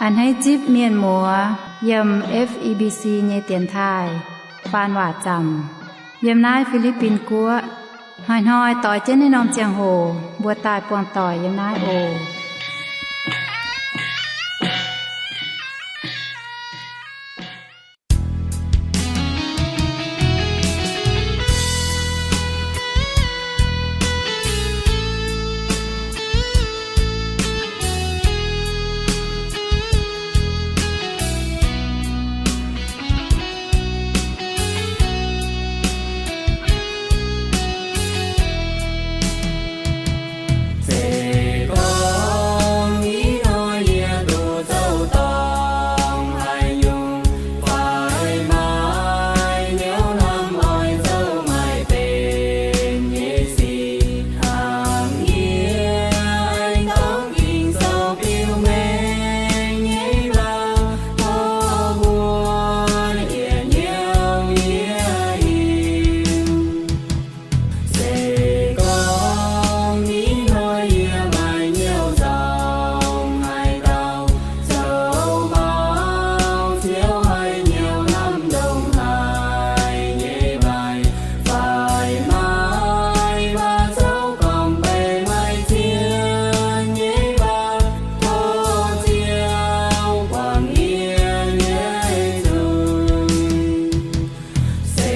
A'hneiv zipv mienh muoz yiem F E B C nyei dienx taaih faan waac zaamc yiem naaiv Fi^li^bin Guoqv. Hnoi-hnoi doix jienv naaiv norm ziangh hoc mbuo daaih buangh doic yiem naaiv oc. Se gorngv ih hnoi yie duqv zoux dorngc haaix nyungc, fai maaih hnyouv hnamv oix zoux maaih benx nyei sic, hnangv yie aengx dorngc Ging-Sou biux mengh nyei mbuox, tov mbuo yietc hnyouv yie hiuv. Se gorngv ih hnoi yie maaih hnyouv nzauh haaix dauh, zoux maux ziouc haiz hnyouv hnamv ndongc haaix nyei waac, fai maaih waac zoux gorngv benx maiv zien nyei waac, tov Ziouv guangc yie nyei zuiz. Se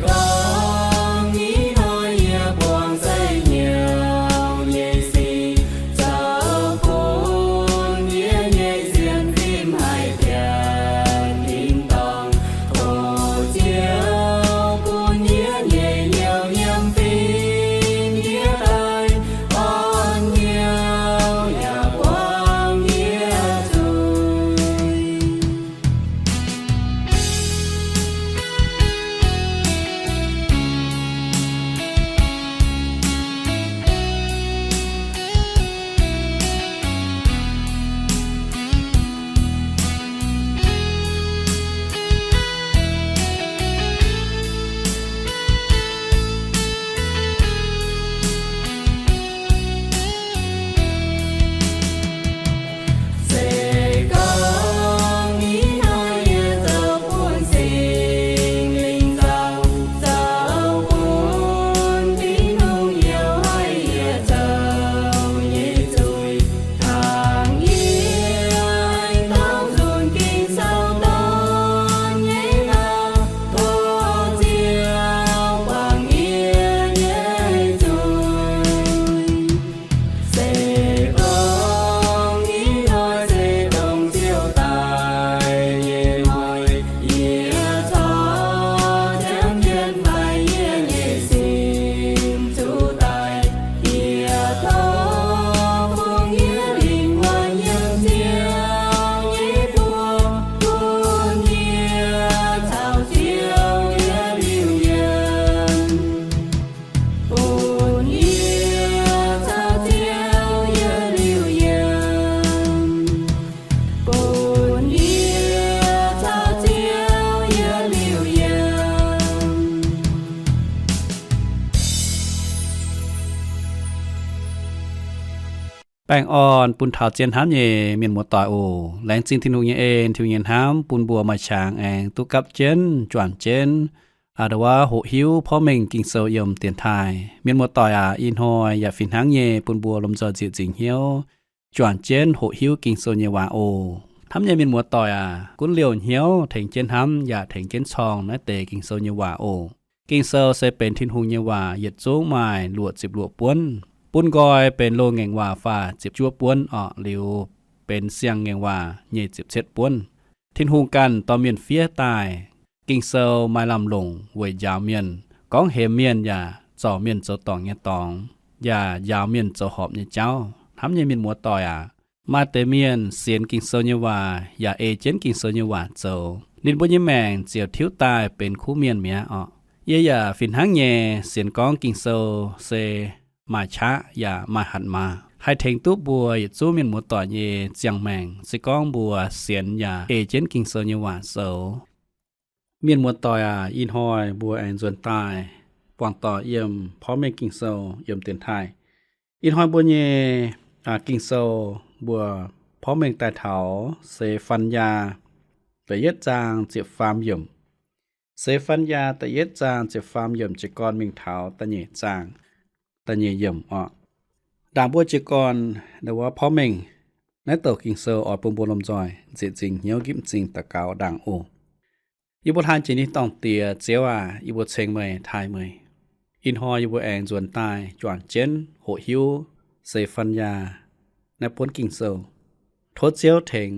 gorngv ih hnoi yie buangh se hnyouv nyei sic, zoux bun yie nyei sienx fim haih bienx tin-dorngh, tov Ziouv bun yie nyei hnyouv yiem fim yie daaih, orn hnyouv yaac guangc yie zuiz. Se gorngv ih hnoi yie zoux bun Singx Lingh nzauh, zoux bun Tin-Hungh youh haic yie zoux nyei zuiz, hnangv yie aengx dorngc nzunc Ging-Sou dorn nyei waac, tov Ziouv guangc yie nyei zuiz. Se gorngv ih hnoi se dongh Ziouv daaih nyei hnoi, yie corc ziangh jienv faix yie nyei sin zuqc daaih. Yie tov fungx yie lingh wuonh yiem Ziouv nyei buoz, bun yie caux Ziouv yiem liuh yiem. Bun yie caux Ziouv yiem liuh yiem. Bun yie caux Ziouv yiem liuh yiem. Baengh orn bun taux zien hnamv nyei mienh muoz-doic oc. Laengz zingh Tin-Hungh nyei en, Tin-Hungh nyei hnamv bun mbuo maaih qangx aengx duqv gapv jienv, juangc jienv, a'nda'wuov hoqc hiuv porv mengh Ging-Sou yiem dienx taaih. Mienh muoz-doic aac, ih hnoi yaac fih hnangv nyei bun mbuo lomh nzoih nzieqc nzingc hnyouv juangc jienv hoqc hiuv Ging-Sou nyei waac oc. Hnamv nyei mienh muoz-doic aac, gunv liouh hnyouv tengx jienv hnamv yaac tengx jienv corng naaiv deix Ging-Sou nyei waac oc. Ging-Sou se benx Tin-Hungh nyei waac, yietc zungv maaih luoqc ziepc luoqc buonv. Bun nqoi benx loz-ngaengc waac faah ziepc juov buonv orqc, liuz benx siang-ngaengc waac nyei ziepc cietv buonv. Tin-Hungh ganh dorh mienh fiev daaih. Ging-Sou maaih lamh longc weic njaaux mienh, gorngv hemx mienh yaac zorc mienh zoux dorngc nyei dorngx, yaac njaaux mienh zoux horpc nyei jauv. Hnamv nyei mienh muoz-doic aac, maaih deix mienh sienx Ging-Sou nyei waac yaac ei jienv Ging-Sou nyei waac zoux, ninh mbuo nyei maengc ziouc tiuv daaih benx kuv mienh mi'aqv orqc. Yie yaac fih hnangv nyei sienx gorngv Ging-Sou se maaih qaqv yaac maaih hatc maaz, haih tengx duqv mbuo yietc zungv mienh muoz-doic nyei ziangh maengc, se gorngv mbuo sienx yaac ei jienv Ging-Sou nyei waac zoux. Mienh muoz-doic aac, ih hnoi mbuo aengx nzuonx daaih buangh doic yiem porv mengh Ging-Sou yiem dienx taaih. Ih hnoi mbuo nyei Ging-Sou mbuo porv mengh daaih taux Se^fan^yaa da'yietv zaang ziepc faam yiemc. Se^fan^yaa da'yietv zaang ziepc faam yiemc jiez gorn mingh taux da'nyeic zaang da'nyeic yiemc oc. Ndaangc mbuo jiez gorn naaiv wuov porv mengh, naaiv douc Ging-Sou oix bun mbuo lomh nzoih nzieqc nzingc hnyouv nqipv m'zing daux gaux ndaangc oc. Yie mbuo hlang jiex nyei Dorn-Diex, Ziouv aac, yie mbuo ceng meih, taaih meih. Ih hnoi yie mbuo aengx nzuonx daaih juangc jienv hoqc hiuv Se^fan^yaa naaiv buonv Ging-Sou. Tov Ziouv tengx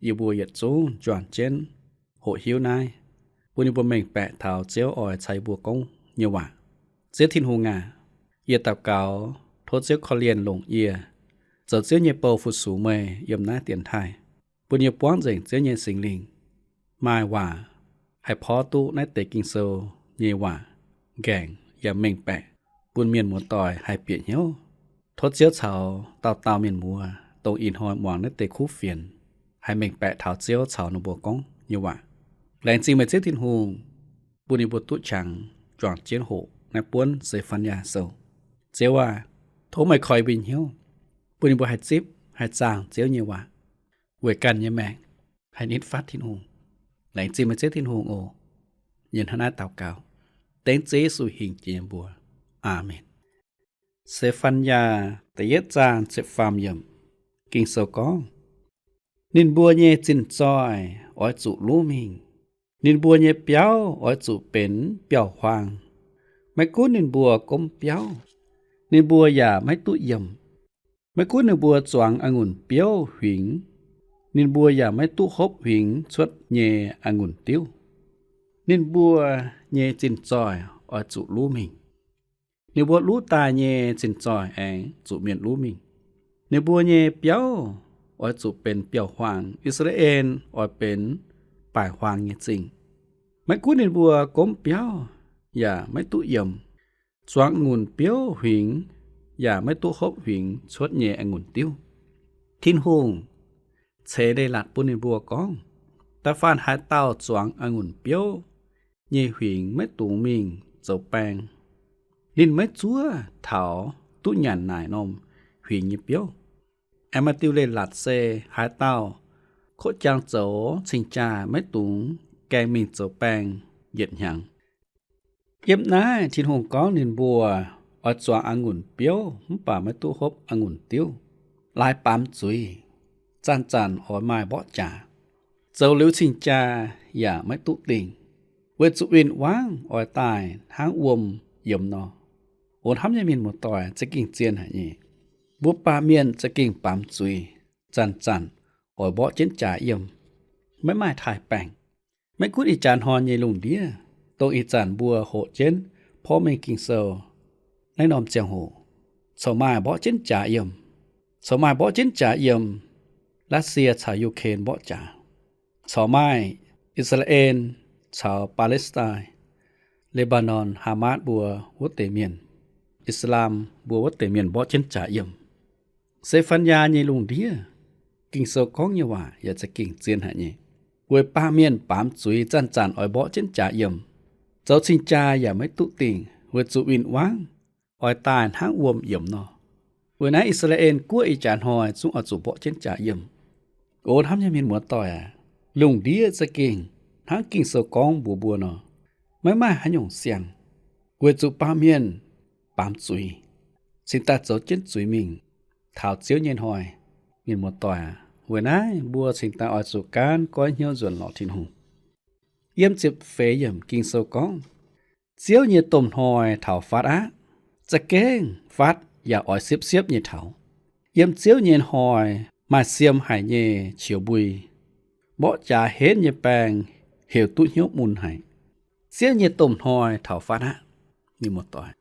yie mbuo yietc zungv juangc jienv hoqc hiuv naaiv, bun yie mbuo mengh baeqc taux Ziouv oix caux yie mbuo gorngv nyei waac. Ziouv Tin-Hungh aac, yie daux gaux tov Ziouv korv-lienh longc yie zoux Ziouv nyei bou fu-sux meih yiem naaiv dienx taaih, bun yie buangv nzengc Ziouv nyei Singx Lingh, maaih waac haih porv duqv naaiv deix Ging-Sou nyei waac nqaengc yaac mengh baeqc, bun mienh muoz-doic haih bieqc hnyouv. Tov Ziouv caux dauh dauh mienh muoz, dongh ih hnoi muangx naaiv deix kuv fienx, haih mengh baeqc taux Ziouv caux ninh mbuo gorngv nyei waac. Laengz zingh meih Ziouv Tin-Hungh, bun ninh mbuo duqv qangx juangc jienv hoqc naaiv buonv Se^fan^yaa Sou. Ziouv aac, tov meih koi mbuo hnyouv, bun ninh mbuo haih zipv, haih zaangh Ziouv nyei waac, weic ganh nyei maengc haih nitv fatv Tin-Hungh. Laengz zingh meih Ziouv Tin-Hungh oc. Yie hnangv naaiv daux gaux, dengv Ziouv Yesu hingh jiex nyei mbuox. Aamen. Se^fan^yaa da'yietv zaang ziepc faam yiemc. Ging-Sou gorngv, ninh mbuo nyei zinh zoih oix zuqc luv mingh. Ninh mbuo nyei biauv oix zuqc benx biauv-huaang. Maiv gunv ninh mbuo gomv biauv, ninh mbuo yaac maiv duqv yiemh. Maiv gunv ninh mbuo zuangx a'ngunc biouv huingx, ninh mbuo yaac maiv duqv hopv huingx cuotv nyei a'ngunc diuv. Ninh mbuo nyei zinh zoih oix zuqc luv mingh. Ninh mbuo luv daaih nyei zinh zoih aengx zuqc mienh luv mingh. Ninh mbuo nyei biauv oix zuqc benx biauv-huaang. I^saa^laa^en oix benx baaic huaang nyei zingh. Maiv gunv ninh mbuo gomv biauv yaac maiv duqv yiemh, zuangx a'ngunc biouv huingx yaac maiv duqv hopv huingx cuotv nyei a'ngunc diuv. Tin-Hungh ceix leiz-latc bun ninh mbuo gorngv, da'faanh haaix dauh zuangx a'ngunc biouv nyei huingx maiv dungx mingh zoux baeng. Ninh maiv zuov taux duqv nyanc naaic norm huingx nyei biouv. Aengx maaih diuh leiz-latc se haaix dauh kotv jang zoux cing-jaa maiv dungx gaeng mingh zoux baeng yietc hnyangx. Yiem naaiv Tin-Hungh gorngv ninh mbuo oix zuangx a'ngunc biouv mv baac maiv duqv hopv a'ngunc diuv, laaix baamz zuiz, zanc-zanc oix maaih mborqv jaax, zoux liuz cing-jaa yaac maiv duqv dingh, weic zuqc win-wangv oix daaih hnangv wuom yiemx nor. O hnamv nyei mienh muoz-doic, za'gengh zien haic nyei. Mbuo baamh mienh za'gengh baamz zuiz, zanc-zanc oix mborqv jienv jaax yiem, maiv maaih taaih baengc. Maiv gunv ih jaax hnoi nyei lungh ndiev, dongh ih zanc mbuo hoqc jienv porv mengh Ging-Sou naaiv norm ziangh hoc, corc maaih mborqv jienv jaax yiem. Corc maaih mborqv jienv jaax yiem. Russia caux Ukraine mborqv jaax. Corc maaih I^saa^laa^en caux Baalestain, Lebanon, Hamas mbuo wuov deix mienh, Islam mbuo wuov deix mienh mborqv jienv jaax yiem. Se^fan^yaa nyei lungh ndiev, Ging-Sou gorngv nyei waac yaac za'gengh zien haic nyei. Weic baamh mienh baamz zuiz, zanc-zanc oix mborqv jienv jaax yiem, zoux cing-jaa yaac maiv duqv dingh, weic zuqc win-wangv oix daaih hnangv wuom yiemx nor. Weic naaiv I^saa^laa^en Guoqv ih jaax hnoi zungv oix zuqc mborqv jienv jaax yiem. O hnamv nyei mienh muoz-doic aac, lungh ndiev za'gengh hnangv Ging-Sou gorngv mbuox mbuo nor, maiv maaih haaix nyungc siang, weic zuqc baamh mienh baamz zuiz, cingx daaih zoux jienv zuiz mingh taux Ziouv nyei hnoi. Mienh muoz-doic aac, weic naaiv mbuo cingx daaih oix zuqc gaanv goiv hnyouv nzuonx lorz Tin-Hungh. Yiem ziepc feix yiemc Ging-Sou gorngv, Ziouv nyei domh hnoi taux fatv aqv. Za'gengh fatv yaac oix siepv-siepv nyei taux. Yiem Ziouv nyei hnoi maaih siem haic nyei qiex mbui. Mborqv jaax henv nyei baeng heuc duqv hnyouv mun haic. Ziouv nyei domh hnoi taux fatv aqv. Mienh muoz-doic,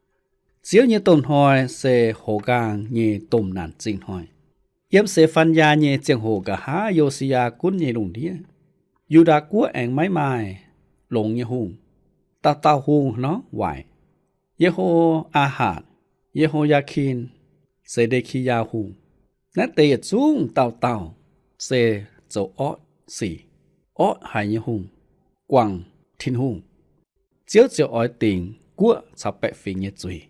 Ziouv nyei domh hnoi se hoz nqaang nyei domh naanc zingh hnoi. Yiem Se^fan^yaa nyei ziangh hoc nqa'haav Yo^si^yaa gunv nyei lungh ndiev, Yu^ndaa Guoqv aengx maiv maaih longx nyei hungh. Dauh dauh hungh nor waaic. Ye^ho^aa^hatc, Ye^ho^yaa^kin, Se^nde^ki^yaa Hungh, naaiv deix yietc zungv dauh dauh se zoux orqv sic, orqv haic nyei hungh, guangc Tin-Hungh. Ziouv ziouc oix dingc guoqv caux baeqc fingx nyei zuiz.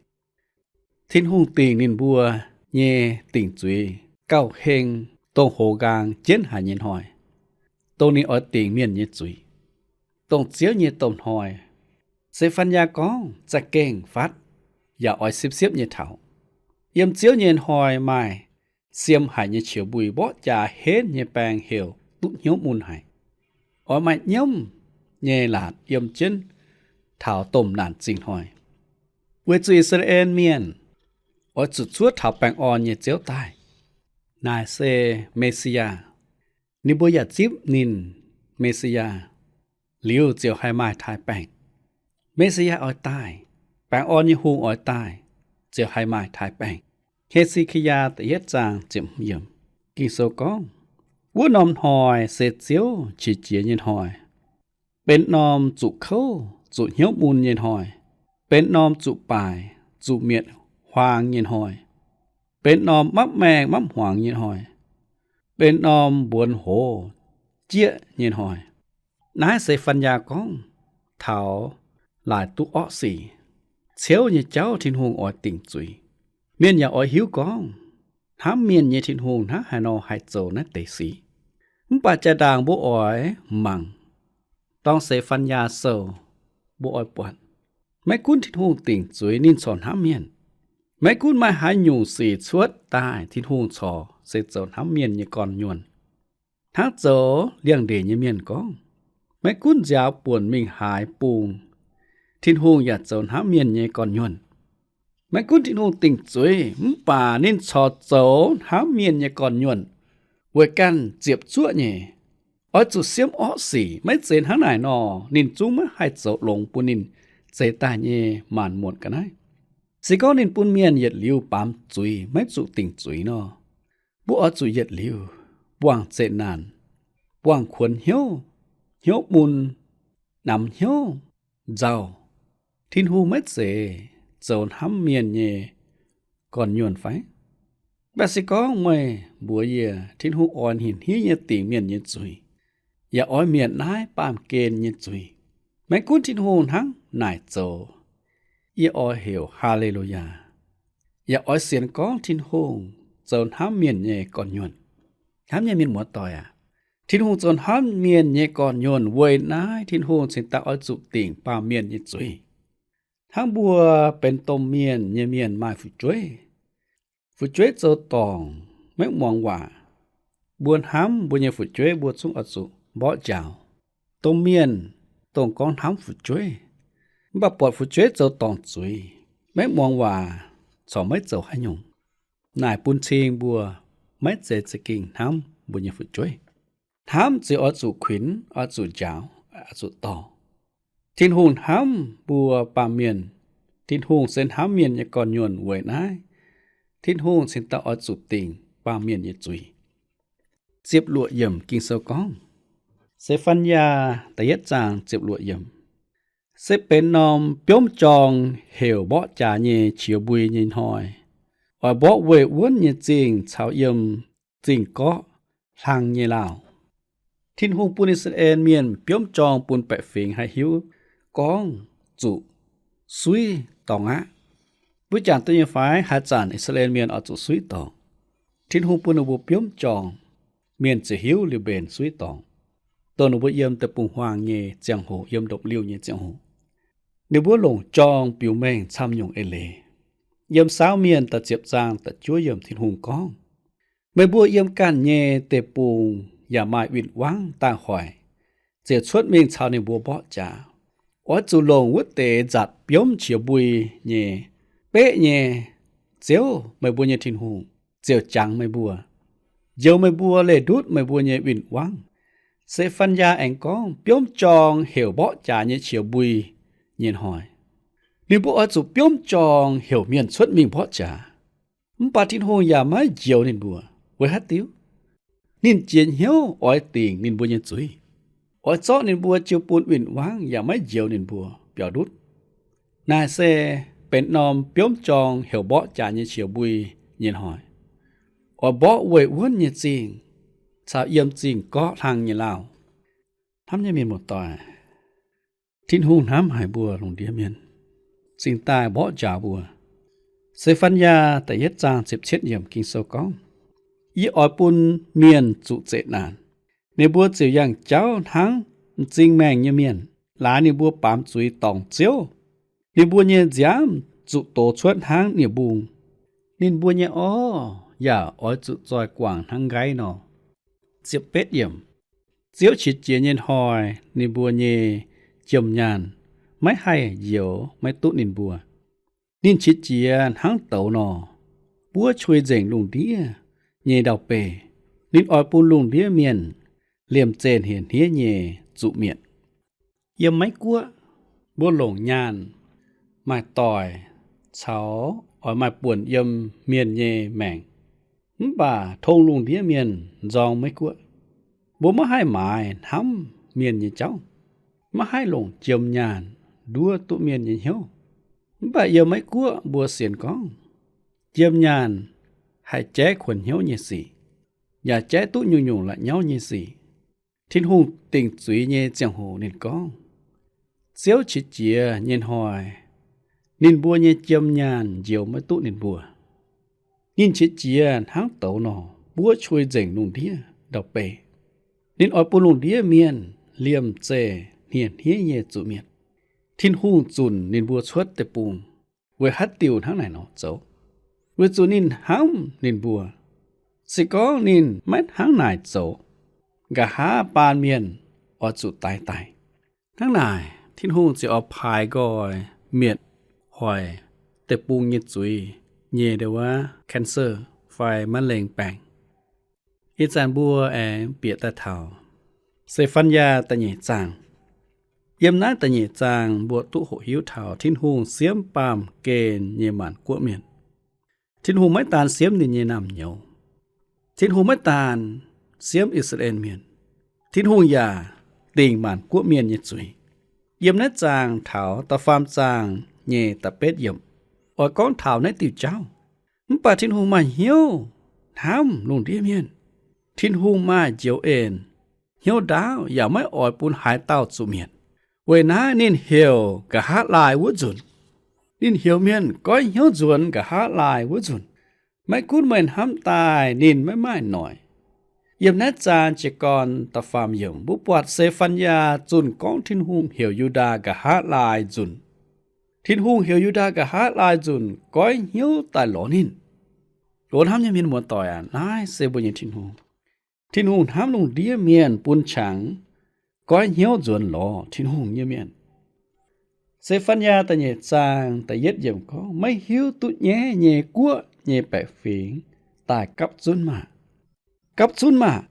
Tin-Hungh dingc ninh mbuo nyei dingc zuiz gauh heng, dongh hoz nqaang jienv haic nyei hnoi, dongh ninh oix dingc mienh nyei zuiz, dongh Ziouv nyei domh hnoi. Se^fan^yaa gorngv za'gengh fatv, yaac oix siepv-siepv nyei taux. Yiem Ziouv nyei hnoi maaih siem haic nyei qiex mbui, mborqv jaax henv nyei baeng heuc duqv hnyouv mun haic. Oix maaih nyiemv nyei laatc yiem jienv taux domh naanc zingh hnoi, weic zuqc I^saa^laa^en Mienh oix zuqc cuotv taux baengh orn nyei Ziouv daaih. Naaic se Me^si^yaa. Ninh mbuo yaac zipv ninh, Me^si^yaa, liuz ziouc haih maaih taaix-baengh. Me^si^yaa oix daaih, baengh orn nyei hungh oix daaih, ziouc haih maaih taaix-baengh. He^se^ki^yaa da'yietv zaang ziepc hmz yiemc, Ging-Sou gorngv, Wuov norm hnoi se Ziouv qiex jiez nyei hnoi, benx norm zuqc kouv zuqc hnyouv mun nyei hnoi, benx norm zuqc baaic zuqc mietc huaang nyei hnoi, benx norm mapv maengh mapv hmuangx nyei hnoi, benx norm mbuonx hoz jieqv nyei hnoi. Naaiv se^fan^yaa gorngv taux laaix duqv orqv sic, ciouv nyei jauv Tin-Hungh oix dingc zuiz. Mienh yaac oix hiuv gorngv, hnamv mienh nyei Tin-Hungh hnangv haaix nor haih zoux naaiv deix sic. Mv baac jaa-ndaangc mbuo oix mangc, dorng Se^fan^yaa Sou, mbuo oix buatc, maiv gunv Tin-Hungh dingc zuiz ninh corc hnamv mienh. Maiv gunv maaih haaix nyungc sic cuotv daaih, Tin-Hungh corc se zoux hnamv mienh nyei gorn-nyuonh. Hnangv zoux liangx-ndeic nyei mienh gorngv, maiv gunv nziaaux buonc mingh haaix bung, Tin-Hungh yaac zoux hnamv mienh nyei gorn-nyuonh. Maiv gunv Tin-Hungh dingc zuiz, mv baac ninh corc zoux hnamv mienh nyei gorn-nyuonh, weic ganh ziepc zuoqv nyei, oix zuqc siemv orqv sic. Maiv zeiz hnangv naaic nor, ninh zungv maiv haih zoux longx bun ninh zeix daaih nyei maanc muotc ga'naaiv. Se gorngv ninh bun mienh yietc liuz baamz zuiz maiv zuqc dingc zuiz nor, mbuo oix zuqc yietc liuz buangh zeqc naanc, buangh kuonx hnyouv, hnyouv mun, namx hnyouv, nzauh. Tin-Hungh maiv zeiz zoux hnamv mienh nyei gorn-nyuonh fai? Mv baac se gorngv meih mbuox yie, Tin-Hungh oix hinc hniev nyei dingc mienh nyei zuiz, yaac oix mietc naaiv baamh gen nyei zuiz, maiv gunv Tin-Hungh hnangv naaic zoux, yie oix heuc Haa^le^lu^yaa, yaac oix sienx gorngv Tin-Hungh zoux hnamv mienh nyei gorn-nyuonh. Hnamv nyei mienh muoz-doic aac, Tin-Hungh zoux hnamv mienh nyei gorn-nyuonh weic naaiv Tin-Hungh cingx daaih oix zuqc dingc baamh mienh nyei zuiz. Hnangv mbuo benx domh mienh nyei mienh maaih fu'jueiv. Fu'jueiv zoux dorngc maiv muangx waac. Mbuo hnamv mbuo nyei fu'jueiv mbuo zungv oix zuqc mborqv njaaux. Domh mienh dongh gorngv hnamv fu'jueiv, mv baac buatc fu'jueiv zoux dorngc zuiz, maiv muangx waac, corc maiv zoux haaix nyungc. Naaic bun cing mbuo maiv zeiz za'gengh hnamv mbuo nyei fu'jueiv. Hnamv ziouc oix zuqc kuinx, oix zuqc njaaux, oix zuqc dorh. Tin-Hungh hnamv mbuo baamh mienh. Tin-Hungh se hnamv mienh nyei gorn-nyuonh weic naaiv, Tin-Hungh cingx daaih oix zuqc dingc baamh mienh nyei zuiz. Ziepc luoqc yiemc Ging-Sou gorngv, Se^fan^yaa da'yietv zaang ziepc luoqc yiemc, Se benx norm biomv jorng heuc mborqv jaax nyei qiex mbui nyei hnoi, oix mborqv weih wuonv nyei zingh caux yiem zingh gorqv hlang nyei lauh. Tin-Hungh bun I^saa^laa^en Mienh biomv jorng bun baeqc fingx haih hiuv gorngv zuqc suiv dorngx aqv. Mbuo jangx duqv nyei fai? Haaix zanc I^saa^laa^en Mienh oix zuqc suiv dorngx, Tin-Hungh bun ninh mbuo biomv jorng, mienh ziouc hiuv liuz mbenc suiv dorngx, dongh ninh mbuo yiem deic-bung-huaang nyei ziangh hoc, yiem ndopv-liuh nyei ziangh hoc, ninh mbuo longc jorng biux mengh camv nyungc eix leiz. Yiem Saauv Mienh da'ziepc zaang da'juov yiemc Tin-Hungh gorngv, Meih mbuo yiem ganh nyei deic-bung yaac maaih win-wangv daaih hoic, ziouc cuotv mingh caux ninh mbuo mborqv jaax. Oix zuqc longc wuov deix nzatc biomv qiex mbui nyei, beqv nyei Ziouv, meih mbuo nyei Tin-Hungh, ziouc jangx meih mbuo, njoux meih mbuo, leih ndutv meih mbuo nyei win-wangv. Se^fan^yaa aengx gorngv biomv jorng heuc mborqv jaax nyei qiex mbui nyei hnoi, ninh mbuo oix zuqc biomv jorng heuc mienh cuotv mingh mborqv jaax. Mv baac Tin-Hungh yaac maiv njoux ninh mbuo. Weic haaix diuc? Ninh jiex hnyouv oix dingc ninh mbuo nyei zuiz, oix zorqv ninh mbuo jiu bun win-wangv yaac maiv njoux ninh mbuo biaux ndutv. Naaiv se benx norm biomv jorng heuc mborqv jaax nyei qiex mbui nyei hnoi, oix mborqv weih wuonv nyei zingh caux yiem zingh gorqv hlang nyei lauh. Hnamv nyei mienh muoz-doic, Tin-Hungh hnamv haic mbuo lungh ndiev mienh, cingx daaih mborqv njaaux mbuo. Se^fan^yaa da'yietv zaang ziepc cietv yiemc Ging-Sou gorngv, Yie oix bun mienh zuqc zeqc naanc. Ninh mbuo ziouc yangh jauv hnangv m'zing maengh nyei mienh, laaix ninh mbuo baamz zuiz dorngc Ziouv. Ninh mbuo nyei nziaamv zuqc dox cuotv hnangv nie-mbung. Ninh mbuo nyei orv yaac oix zuqc zoih guangc hnangv nqaiv nor. Ziepc betv yiemc. Ziouv qiex jiez nyei hnoi ninh mbuo nyei jiem nyaanh maiv haih njoux maiv duqv ninh mbuo. Ninh qiex jiez hnangv douz nor, buov qui nzengc lungh ndiev nyei ndau-beih. Ninh oix bun lungh ndiev mienh liemh zeih hniev-hniev nyei zuqc mietc. Yiem Meiv Guoqv, mbuo longc nyaanh maaih doic caux oix maaih buonc yiem mienh nyei maengc. Mv baac tong lungh ndiev mienh nzorng Meiv Guoqv, mbuo maiv haih maaiz hnamv mienh nyei jauv, maiv haih longc jiem nyaanh nduov duqv mienh nyei hnyouv. Mv baac yiem Meiv Guoqv mbuo sienx gorngv, jiem nyaanh haih jaiv kuonx hnyouv nyei sic, yaac jaiv duqv nyungc-nyungc la'nyauv nyei sic. Tin-Hungh dingc zuiz nyei ziangh hoc ninh gorngv, Ziouv qiex jiez nyei hnoi, ninh mbuo nyei jiem nyaanh njoux maiv duqv ninh mbuo. Ninh qiex jiez hnangv douz nor, buov qui nzengc lungh ndiev ndau-beih. Ninh oix bun lungh ndiev mienh liemh zeih hniev-hniev nyei zuqc mietc. Tin-Hungh zunc ninh mbuo cuotv deic-bung weic haaix diuc hnangv naaic nor zoux? Weic zuqc ninh hnamv ninh mbuo. Se gorngv ninh maiv hnangv naaic zoux, nqa'haav baan mienh oix zuqc daix daic. Hnangv naaic, Tin-Hungh ziouc oix paaix nqoi mietc hoic deic-bung nyei zuiz nyei ndau wuov cancer fai มะเร็ง baengc. Ih zanc mbuo aengx bieqc daaih taux Se^fan^yaa da'nyeic zaang. Yiem naaiv da'nyeic zaang mbuo duqv hoqc hiuv taux Tin-Hungh siemv baamh gen nyei maanc guoqv mienh. Tin-Hungh maiv daan siemv ninh nyei naamh nyouz. Tin-Hungh maiv daan siemv I^saa^laa^en Mienh. Tin-Hungh yaac dingc maanc guoqv mienh nyei zuiz. Yiem naaiv zaang taux da'faam zaang nyei da'betv yiemc oix gorngv taux naaiv diuh jauv. Mv baac Tin-Hungh maaih hnyouv hnamv lungh ndiev mienh. Tin-Hungh maaih njoux en, hnyouv ndaauv, yaac maiv oix bun haaix dauh zuqc mietc. Weic naaiv ninh heuc nqa'haav laai wuov nzunc. Ninh heuc mienh goiv hnyouv nzuonx nqa'haav laai wuov nzunc. Maiv gunv meih hnamv daaih ninh maiv maaih noic. Yiem naaiv zaang jiez gorn da'faam yiemc mbuo buatc Se^fan^yaa zunh gorngv Tin-Hungh heuc Yu^ndaa nqa'haav laai nzunc. Tin-Hungh heuc Yu^ndaa nqa'haav laai nzunc goiv hnyouv daaih lorz ninh. O hnamv nyei mienh muoz-doic aac, naaiv se mbuo nyei Tin-Hungh. Tin-Hungh hnamv lungh ndiev mienh bun qangx goiv hnyouv nzuonx lorz Tin-Hungh nyei mienh. Se^fan^yaa da'nyeic zaang da'yietv yiemc gorngv, maiv hiuv duqv nyaiv nyei guoqv nyei baeqc fingx daaih gapv zunv maah! Gapv zunv maah!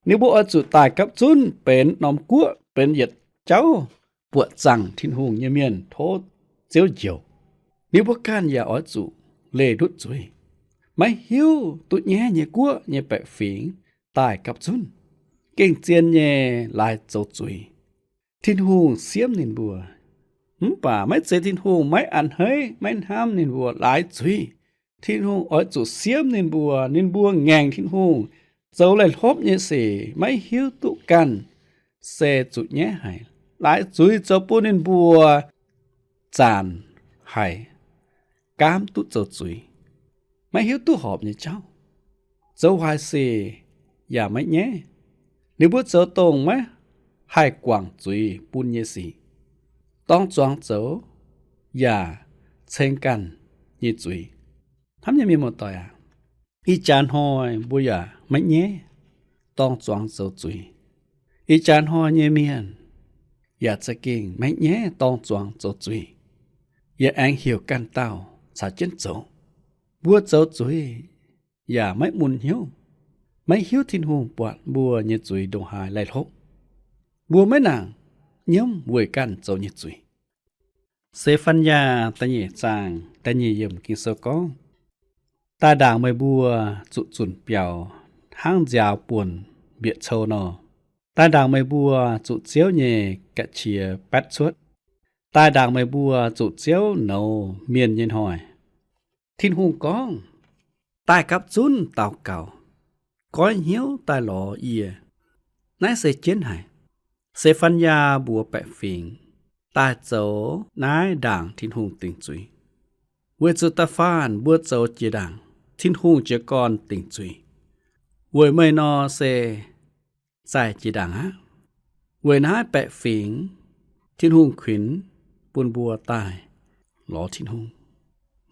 Ninh mbuo oix zuqc daaih gapv zunv benx norm guoqv, benx yietc jauv buoqc zaangc Tin-Hungh nyei mienh tov Ziouv njoux. Ninh mbuo ganh yaac oix zuqc leih ndutv zuiz. Maiv hiuv duqv nyaiv nyei guoqv nyei baeqc fingx daaih gapv zunv, gengh zien nyei laaix zoux zuiz. Tin-Hungh siemv ninh mbuo, mv baac maiv zeiz Tin-Hungh maiv a'hneiv maiv hnamv ninh mbuo laaix zuiz. Tin-Hungh oix zuqc siemv ninh mbuo. Ninh mbuo ngaengc Tin-Hungh, zoux laih hlopv nyei sic, maiv hiuv duqv ganh se zuqc nyaiv haic. Laaix zuiz zoux bun ninh mbuo zanc haic, gaamv duqv zoux zuiz, maiv hiuv duqv horpc nyei jauv, zoux waaic sic yaac maiv nyaiv. Ninh mbuo zoux dongh maiv haih guangc zuiz bun nyei sic, dorng zuangx zoux yaac ceng ganh nyei zuiz. Hnamv nyei mienh muoz-doic aac, ih jaax hnoi mbuo yaac maiv nyaiv dorng zuangx zoux zuiz. Ih jaax hnoi nyei mienh yaac za'gengh maiv nyaiv dorng zuangx zoux zuiz, yaac aengx heuc ganh dauh caux jienv zoux. Mbuo zoux zuiz yaac maiv mun hnyouv, maiv hiuv Tin-Hungh buatc mbuo nyei zuiz ndongc haaix laih hlopv. Mbuo maiv nangc nyiemv weic ganh zoux nyei zuiz. Se^fan^yaa da'nyeic zaang da'nyeic yiemc Ging-Sou gorngv, daaih ndaangc meih mbuo zuqc zunc biaux hnangv nziaaux buonc mbieqc cou nor, daaih ndaangc meih mbuo zuqc Ziouv nyei ga'qiex baetv cuotv, daaih ndaangc meih mbuo zuqc Ziouv nouz mienh nyei hnoi. Tin-Hungh gorngv, daaih gapv zunv daux gaux, goiv hnyouv daaih lorz yie. Naaiv se jienv haic. Se^fan^yaa mbuox baeqc fingx daaih zoux naaiv ndaangc Tin-Hungh dingc zuiz, weic zuqc da'faanh mbuo zoux jiex ndaangc Tin-Hungh jiez gorn dingc zuiz. Weic meih nor se zaih jiex ndaangc aqv. Weic naaiv baeqc fingx Tin-Hungh kuinx bun mbuo daaih lorz Tin-Hungh.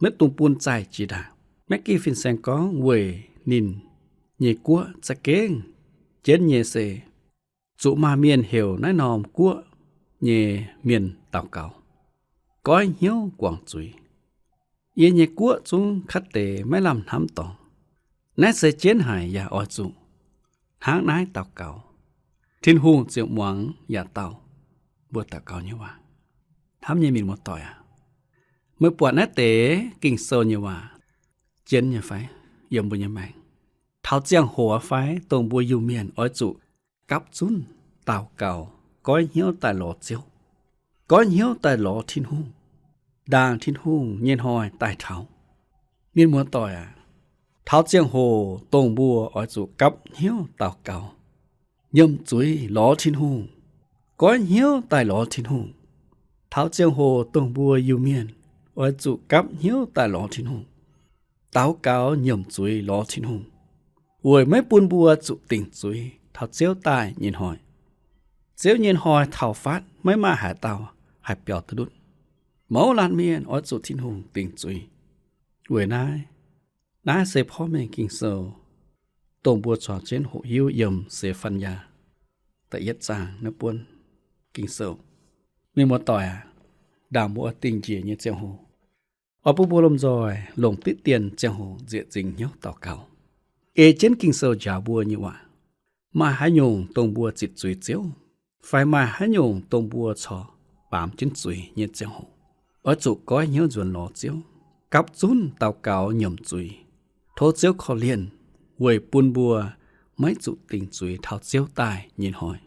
Maiv dungx bun zaih jiex ndaangc. Maiv gih fin-saeng gorngv weic ninh nyei guoqv za'gengh jienv nyei se zuqc maaih mienh heuc naaiv norm guoqv nyei mienh daux gaux, goiv hnyouv guangc zuiz. Yie nyei guoqv zungv kaav deix maiv lamh hnamv dorngx. Naaiv se jienv haic yaac oix zuqc hnangv naaiv daux gaux, Tin-Hungh ziouc muangx yaac dau mbuo daux gaux nyei waac. Hnamv nyei mienh muoz-doic aac, meih buatc naaiv deix Ging-Sou nyei waac jienv nyei fai? Yiem mbuo nyei maengc taux ziangh hoc fai dongh mbuo Iu-Mienh oix zuqc gapv zunv daux gaux, goiv hnyouv daaih lorz Ziouv, goiv hnyouv daaih lorz Tin-Hungh, ndaangc Tin-Hungh nyei hnoi daaih taux. Mienh muoz-doic aac, taux ziangh hoc dongh mbuo oix zuqc gapv hnyouv daux gaux, nyiemc zuiz lorz Tin-Hungh, goiv hnyouv daaih lorz Tin-Hungh. Taux ziangh hoc dongh mbuo Iu-Mienh oix zuqc gapv hnyouv daaih lorz Tin-Hungh, daux gaux nyiemc zuiz lorz Tin-Hungh, weic maiv bun mbuo zuqc dingc zuiz taux Ziouv daaih nyei hnoi. Ziouv nyei hnoi taux fatv maiv maaih haaix dauh haih biaux duqv ndutv. Mouz laanh mienh oix zuqc Tin-Hungh dingc zuiz. Weic naaiv, naaiv se porv mengh Ging-Sou, dongh mbuo corc jienv hoqc hiuv yiem Se^fan^yaa da'yietv zaang naaiv buonv Ging-Sou. Mienh muoz-doic aac, ndaangc mbuo oix dingh njiec nyei ziangh hoc, oix bun mbuo lomh nzoih longc diqv dien ziangh hoc nzieqc nzingc hnyouv daux gaux, ei jienv Ging-Sou njaaux mbuo nyei waac. Maaih haaix nyungc dongh mbuo zitc zuiz Ziouv, fai maaih haaix nyungc dongh mbuo corc baamz jienv zuiz nyei ziangh hoc, oix zuqc goiv hnyouv nzuonx lorz Ziouv, gapv zunv daux gaux nyiemc zuiz, tov Ziouv korv-lienh weic bun mbuo maiv zuqc dingc zuiz taux Ziouv daaih nyei hnoi.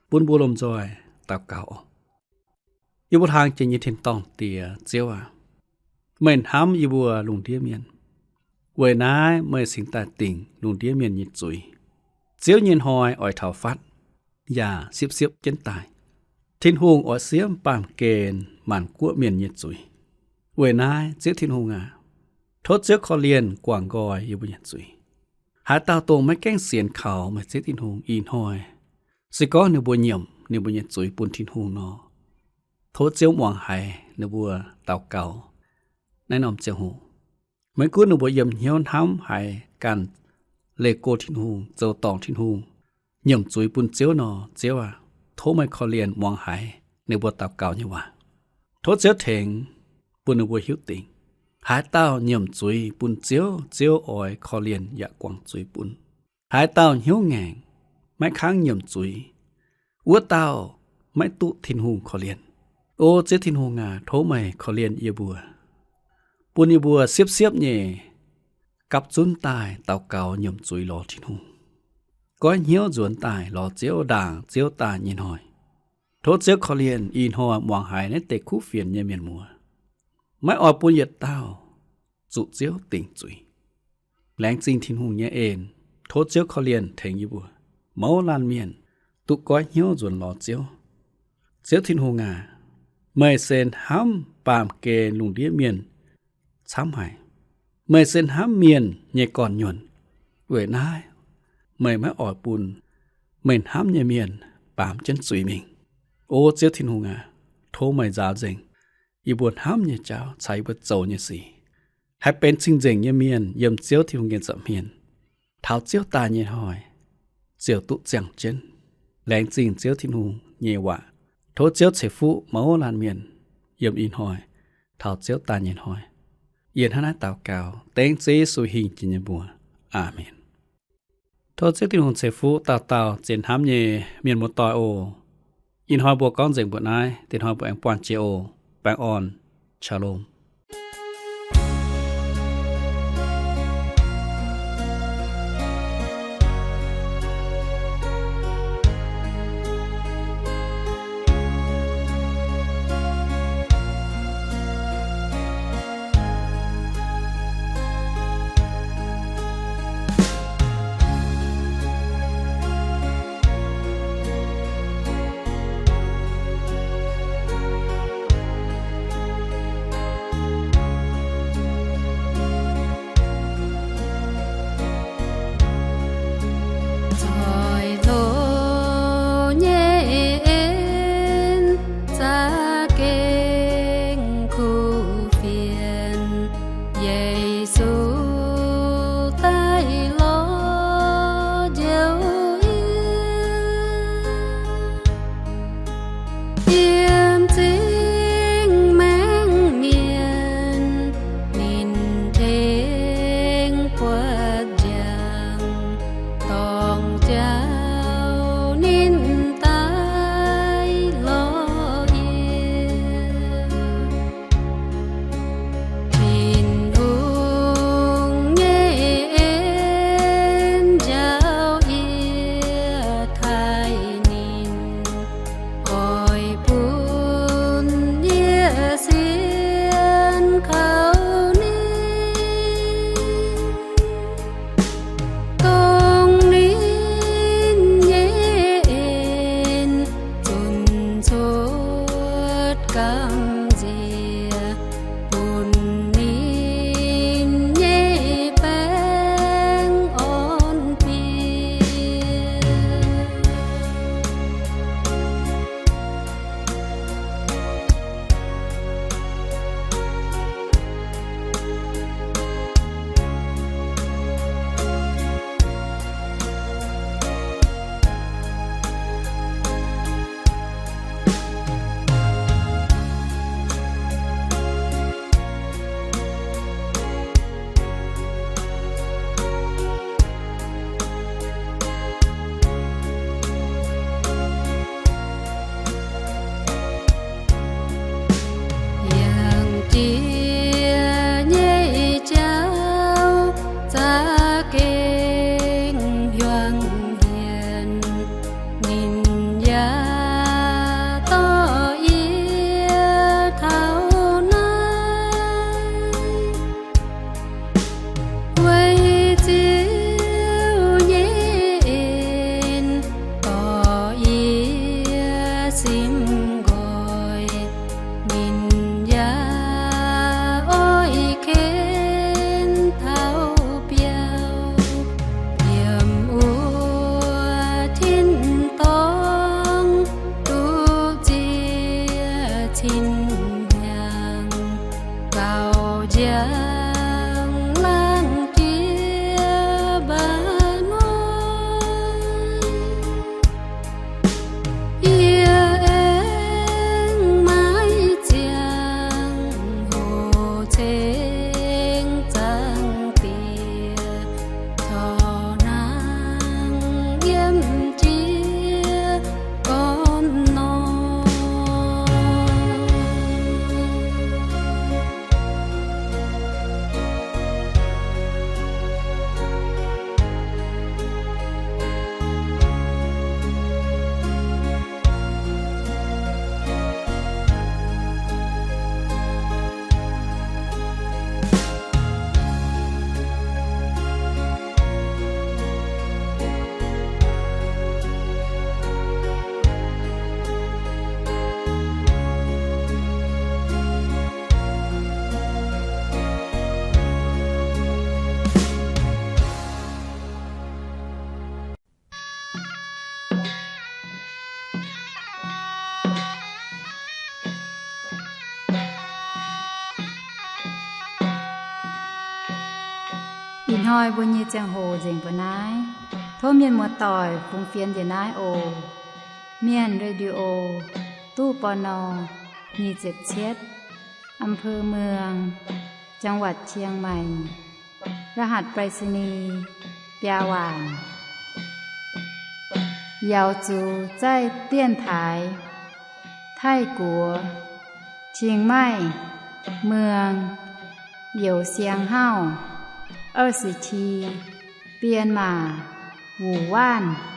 Bun mbuo lomh nzoih daux gaux oc. Yie mbuo hlang jiex nyei tin-dorngh Diex, Ziouv aac, meih hnamv yie mbuo lungh ndiev mienh. Weic naaiv meih cingx daaih dingc lungh ndiev mienh nyei zuiz. Ziouv nyei hnoi oix taux fatv, yaac siepv-siepv jienv daaih. Tin-Hungh oix siemv baamh gen maanc guoqv mienh nyei zuiz. Weic naaiv Ziouv Tin-Hungh aac, tov Ziouv korv-lienh guangc nqoi yie mbuo nyei zuiz. Haaix dauh dongh maiv gaengh sienx kaux meih Ziouv Tin-Hungh ih hnoi, se gorngv ninh mbuo nyiemc ninh mbuo nyei zuiz bun Tin-Hungh nor, tov Ziouv muangx haiz ninh mbuo daux gaux naaiv norm ziangh hoc. Maiv gunv ninh mbuo yiem hnyouv hnamv haiz ganh leih go Tin-Hungh, zoux dorngc Tin-Hungh, nyiemc zuiz bun Ziouv nor, Ziouv aac, tov meih korv-lienh muangx haiz ninh mbuo daux gaux nyei waac. Tov Ziouv tengx bun ninh mbuo hiuv dingc. Haaix dauh nyiemc zuiz bun Ziouv, Ziouv oix korv-lienh yaac guangc zuiz bun. Haaix dauh hnyouv ngaengc, maiv kangv nyiemc zuiz, wuov dauh maiv duqv Tin-Hungh korv-lienh. O Ziouv Tin-Hungh aac, tov meih korv-lienh yie mbuo, bun yie mbuo siepv-siepv nyei gapv zunv daaih daux gaux nyiemc zuiz lorz Tin-Hungh, goiv hnyouv nzuonx daaih lorz Ziouv ndaangc Ziouv daaih nyei hnoi. Tov Ziouv korv-lienh ih hnoi muangx haiz naaiv deix kuv fienx nyei mienh muoz. Maiv oix bun yietc dauh zuqc Ziouv dingc zuiz. Laengz zingh Tin-Hungh nyei en. Tov Ziouv korv-lienh tengx yie mbuo mouz laanh mienh duqv goiv hnyouv nzuonx lorz Ziouv. Ziouv Tin-Hungh aac, meih se hnamv baamh gen lungh ndiev mienh camv haic. Meih se hnamv mienh nyei gorn-nyuonh. Weic naaiv meih maiv oix bun meih hnamv nyei mienh baamz jienv zuiz mingh. O Ziouv Tin-Hungh aac, tov meih nzaaux nzengc yie mbuo hnamv nyei jauv caux yie mbuo zoux nyei sic, haih benx cing-nzengc nyei mienh yiem Ziouv Tin-Hungh nyei nza'hmien, taux Ziouv daaih nyei hnoi ziouc duqv ziangh jienv. Laengz zingh Ziouv Tin-Hungh nyei waac. Tov Ziouv ceix fuqv mouz laanh mienh yiem ih hnoi taux Ziouv daaih nyei hnoi. Yie hnangv naaiv daux gaux dengv Ziouv Yesu hingh jiex nyei mbuox. Aamen. Tov Ziouv Tin-Hungh ceix fuqv dauh dauh zien hnamv nyei mienh muoz-doic oc. Ih hnoi mbuo gorngv nzengc mbuoqc naaiv, dinh hnoi mbuo aengx buangh jiex oc. Baengh orn. Shalom. Yiem zingh maengc mienh, ninh tengx buatc njang, dorngc jauv ninh daaih lorz yie. Tin-Hungh nyei en njaaux yie taaih ninh, oix bun yie sienx kaux ninh. Dongh ninh nyei en zunc cuotv gamh nziex, bun ninh nyei baengc orn-biei. Yangh jiex nyei jauv za'gengh hiuang hienx, ninh yaac dorh yie taux naaiv. Weic Ziouv nyei en dorh yie simv nqoi, ninh yaac oix ken taux biauv. Yiem wuov tin-dorngh duqv ziex cin hnyangx, gauh njang laangh jiex mba'hnoi. Yie aengx maiv ziangh hoc ceng Zaangc Diex corc hnangv yiem jiex gorn nor. Ih hnoi mbuo nyei ziangh hoc nzengc mbuo naaiv. Tov mienh muoz-doic fungx fienx njiec naaiv oc. Mienh Radio, ตู้ ปณ. nyic ziepc cietv, อำเภอเมือง จังหวัดเชียงใหม่ รหัสไปรษณีย์ biaa waanc. Yaux zuqc zaih 电台 Taiv-Guoqv, Chiang Mai, Mueang, Youz Siang Hauv, 二十七, Bienh Maac, Wuc Waanv.